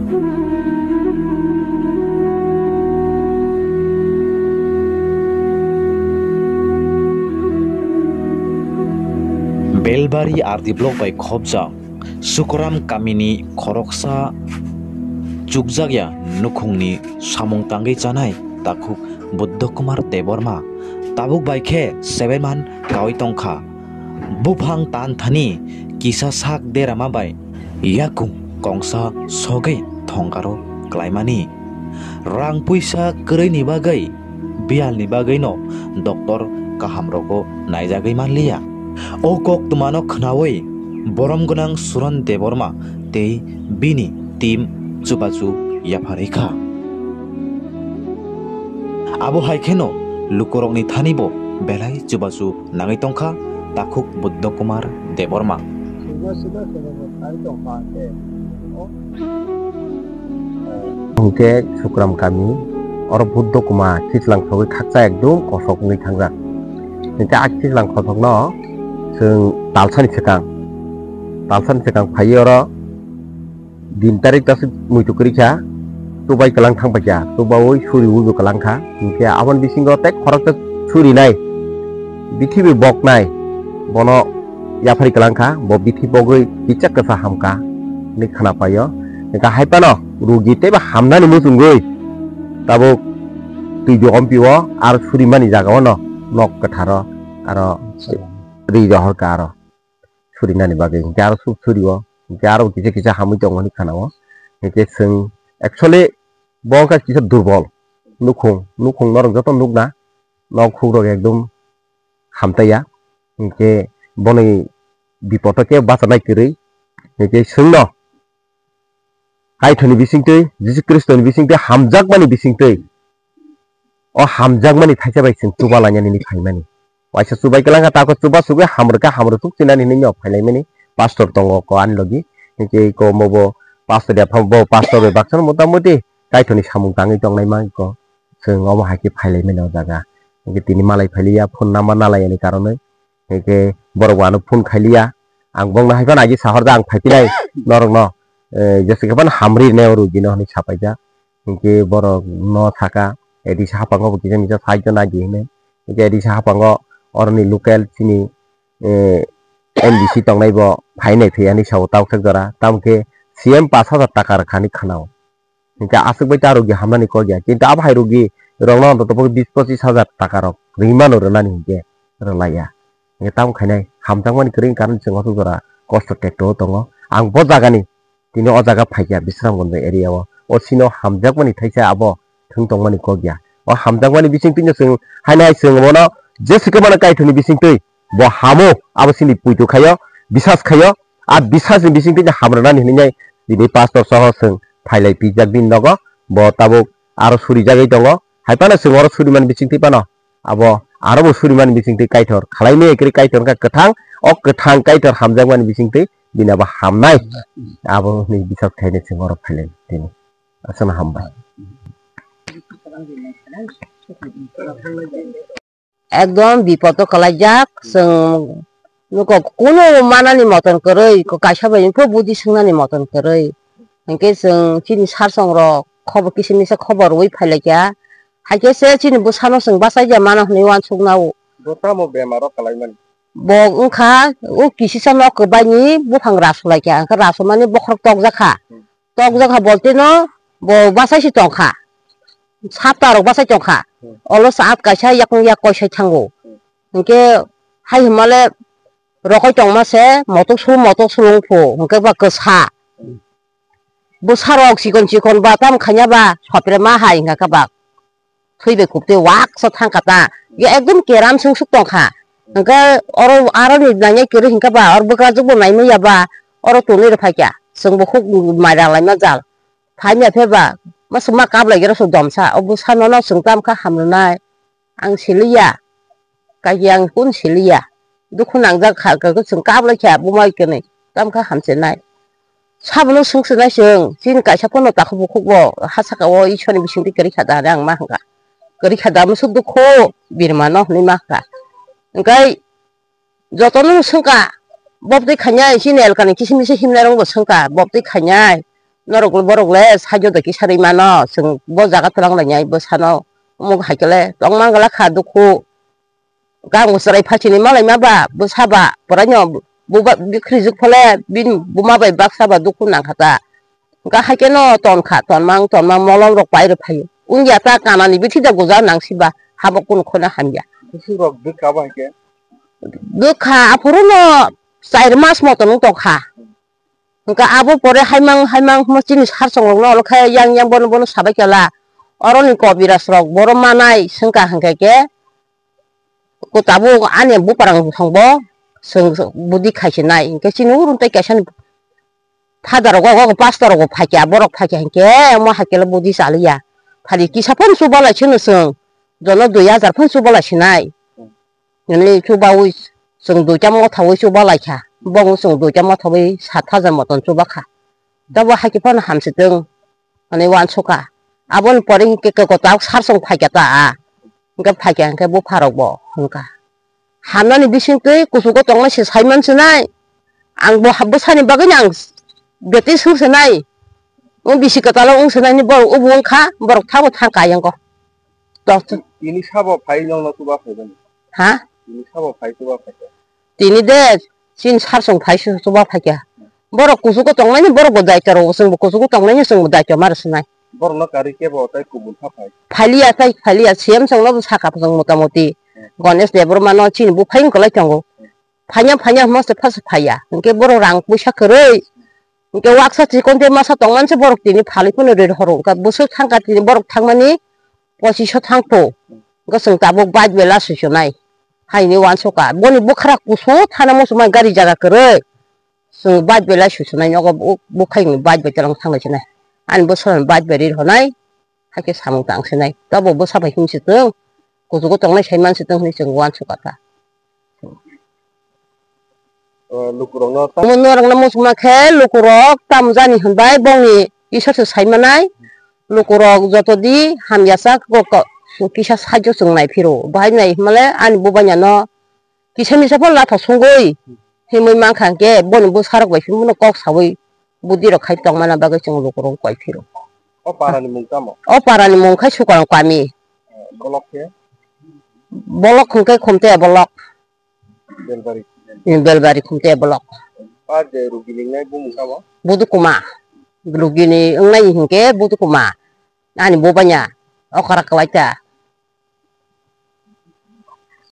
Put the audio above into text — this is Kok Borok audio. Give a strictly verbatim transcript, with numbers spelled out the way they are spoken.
Belbari R D block bai khobjak Sukoram kamini khoroksa chukjakya nukhungni samung tangwi chanai takhuk Buddha Kumar Debbarma tabuk bai khe seven man kawi tongkha. Buphang tan thani kisa sak derama bai yakung kongsa sogwi thongkaro klaimani. Rang puisa kwrwini bagwi, biyalni bagwino doctor kahamrogo naijagwi manliya. O koktwmano khnaui borom gwnang Suran Debbarma tei bini team chubachu yapharwi kha. Abo hai kheno lukurokni thanibo belai chubachu nangwi tongkha takhuk Buddha Kumar Debbarma. Hwnkhe Sukram kami, oro Buddha Kuma khichlang sogwi khakcha ekdum kosok wngwi thangjak. Hwnkhe a khichlang kosokno chwng talsani swkang, talsani swkang phaiwi oro din tarik ta se muitu kwrwi kha, tubai kwlang thang paikha, tubaui suri uju kwlang kha. Hwnkhe aboni bisingo tei khoroksa suri nai, bithi bai bok nai, bono yaphari kwlang kha, bo bithi bogwi kichak kwsa ham kha hwnwi khna paio. Hwnkhe hai phano rugi tei ba hamnani muchungwi tabuk twi di ompio aro surimani jagao no nok kwtharo aro ri rohor kha aro surinani bagwi. Hwnkhe aro suk surio, hwnkhe aro kisa kisa hamwi tongo hwnwi khna o. Hwnkhe chwng actually bo wngkha kisa durbol nukhung, nukhung norok joto nukna, nok hukrok ekdum hamtaiya, hwnkhe boni bipodo khe bachanai kwrwi, hwnkhe chwngno Kaitorni bisingtwi, Jisu Khristoni bisingtwi, hamjakmani bisingtwi, o hamjakmani thaisa bai chwng chuba lainani hinwi phaimani. Waisa chubai kwlang kha, tako chuba sugwi hamrwkha, hamrwthuk sinani hinwi no phailaimani. Pastor tongo ko ani logi, hwnkhe ko omo bo pastor ya, bo pastor bai baksa motamoti Kaitorni samung tangwi tongnai ma ko chwng omo hai khe phailaimani o jaga. Hwnkhe tini malai phailiya, phone number nalaiyani karonwi. Hwnkhe borok bo ano phone khailiya. Ang bongno hai phano agi sahorjak ang phaiphinai norokno, eh, jesa khe phano hamri rwnai o rugino hinwi sapaijak. Hwnkhe borok no saka, A D C haphango bo kisa misa side o naidi hinwi. Hwnkhe A D C haphango oroni local chini, eh, M D C tongnai bo phainai phiya hinwi sao taukthak jora. Tamokhe C M pash hajar taka rwkha hinwi khna o. Hwnkhe aswk bai ta rugi hamnani kok ya, kintu abo hai rugi rokno ontoto pokhe bis pochis hajar taka rok rimano rwnani hinkhe rwlaiya. Hwnkhe tamo khainai hamjakmani kwrwini karon chwng o jora kosto tekto o tongo. Ang bo jagani tini o jaga phaikha Bisramganj bai area o, o chino hamjakmani thaisa abo thwng tongmani kok ya. O hamjakmani bisingtwino chwng haino hai chwng bono jesa khe mano Kaitorni bisingtwi bo hamo, abo chini puitu khaio, bisas khaio. A bisasni bisingtwi no hamrwnani hinwi tini pastor soho chwng phailai pijak bini nogo. Bo tabuk aro surijagwi tongo. Hai phano chwng oro surimani bisingtwi phano abo aro bo surimani bisingtwi Kaitor khwlaimaya kwrwi Kaitor wngkha kwthang. O kwthang Kaitor hamjakmani bisingtwi bini abo hamnai. Abo hwnwi bisas khainai chwng oro phailai tini. Aswkno hambai. Ekdom bipodo kwlaijak, chwng nugo kunu manani moton kwrwi, kaisa bai phano budi swngnani moton kwrwi. Hinkhe chwng chini sarsong rok khobor kisa misa khobor rwui phailaikha. Haikhe se chini bwsano chwng bachaija mano hwnwi uansukna o. Bo tamo bemaro kwlaimani? Bo wngkha o kisisa nok kwbaini buphang rasulaikha, hwnkhe rasumani bokhorok tokjakha. Tokjak ha boltino bo bachai se tongkha, sapta rok bachai tongkha. Hmm. Olo saat kaisa yakung yak koi sai thango. Hmm. Hinkhe hai hwnmale rokoi tongma se motok su motok sulung phu hinkhe ba kwsa. Hmm. Bwsa rok chikon chikon ba tam khanya ba sopre ma hai hinkha khe ba. Thwi bai kubtwi waksa thangkha ta. Ya ekdom keram sung suk tongkha. Hwnkhe oro aroni nainai kwrwi hinkhe ba, oro bwkrajwk bo naimaya ba, oro tonwi rwphaikha. Chwngbo khuk mairang laima jal. Phaimya pheba, ma swngma kaplaigrasuk domsa. O bwsanono chwng tamkha hamrwnai. Ang siliya. Kagi ang kun siliya. Dukhu nangjak kha, kha, kha, chwng kaplai kha, buma kwnwi, tamo kha hamchinai. Sabono swngchinai chwng, chini kaisa pono takhuk bukhuk bo, ha saka o Iswrani bisingtwi kwrwi kha da, ang ma hwnkha. Kwrwi kha da, musuk dukhu, birma no hwnwi ma hwnkha. Hwnkhe jotono swngkha, bobtwi khainai, chini elkani kisimisa himnai rokbo swngkha, bobtwi khainai. Norok borok le saijo da kisa rwi mano, chwng bo jaga twlang lainai bwsano. Omo hai khe le tong mang gala kha dukhu. Kang bo chwrai phachini malai ma ba, bwsa ba, boraino buba bikhrijwk phole bini buma bai baksa ba dukhu nang kha ta. Hwnkha hai khe no ton kha, ton mang, ton mang molom rok pai rw phaio. Wngya ta kanani bithi da goja nang si ba, habo kunu kheno hamya. Bwswk rok dwkha ba hai khe? Dwkha aphuru no char mas moto nung tong kha. Hwnkha abo pore haimang, haimang hwnma chini sarsong rokno olo khe yang yang bono, bono sabai khe la. Oroni kobiraj rok boro manai swngkha hwnkhe khe, ko tabuk ani buparang thangbo chwng budi khai se nai. Hwnkhe chini uro tei kaisa ni father rogo, go pastor rogo phaikha, borok phaikha hwnkhe omo hai khe le budi chaliya. Phali kisa phano chubalai sino chwng, jono dui hajar phano chubalai sinai. Nini chubawi chwng duita mothawi chuba laikha. Bong chwng duita mothawi sat hajar moton chuba kha. Tabo hai khe phano hamsitwng hwnwi uansukha. Aboni pore hinkhe kwtal sarsong phaikha ta a. Hinkhe phaikha hinkhe bupharokbo hwnkha. Hamnani bisingtwi kuchugo tongnai se saiman sinai. Ang bo bwsani bagwino ang beti sur sinai. Wng bisi kwtalo wng sinai ni borok ubu wngkha, borok thabo thangkha ayang go. Tok. Tini sabo phai nongno chuba phaibani? Ha? Tini sabo phai chuba phaikha? Tini de chini sarsong phai su chuba phaikha. Borok kuchugo tongmani borok bo daitya rogo, chwng bo kuchugo tongmani chwng bo daitya mar sinai. Borokno karwi kebo tai kubun kha phai? Phaliya tai phaliya, C M chwngno bo sakha chwng mota moti. Hmm. Ganesh Debbarma no chini buphai wngkha lai tongo. Phanya phanya hwnma se phasa phaiya. Hinkhe borok rang puisa kwrwi. Hinkhe waksa chikon tei masa tongmani se borok tini phalwi phano rir horo. Hinkhe bwswk thangkha tini borok thangmani pochiso thangtho. Hinkhe chwng tabuk bike bai lasu chunai. Haini uansukha. Boni bwkhwra kusu thana muchungma gari jaga kwrwi. Chwng bike bai lasu chunai nogo bu-, bwkhaini bike bai twlang thanglai chunai. Ani bwswkni bike bai rir honai. Hakhe samung tang sinai. Tabo bwsa bai himsitwng. Kuchugo tongnai saiman sitwng hwnwi chwng uansukha ta. O, lukurokno ta- Omo norokno muchungma khe lukurok tamo jani hwnbai bongni Isor se saimanai. Lukurok joto di hamya sa ko, ko, kisa saijo chwng nai phiro. Bahai nai hwnmale ani bubanya no kisa misa phano latha sungwi himwi mankha hinkhe boni bwsarok bai phimno kok sawi budi rok khai tongmana bagwi chwng lukurok koi phiro. O parani mung tamo? O parani mung khai Sukarong kami. Bolok khe? Bolok hwnkhe Khumte bolok. Belbari. Belbari Khumte bolok. Pa je rugi lingnai bumung tamo? Budukuma. Rugini wngnai hinkhe Budukuma. Ani bubanya okra kwlaita.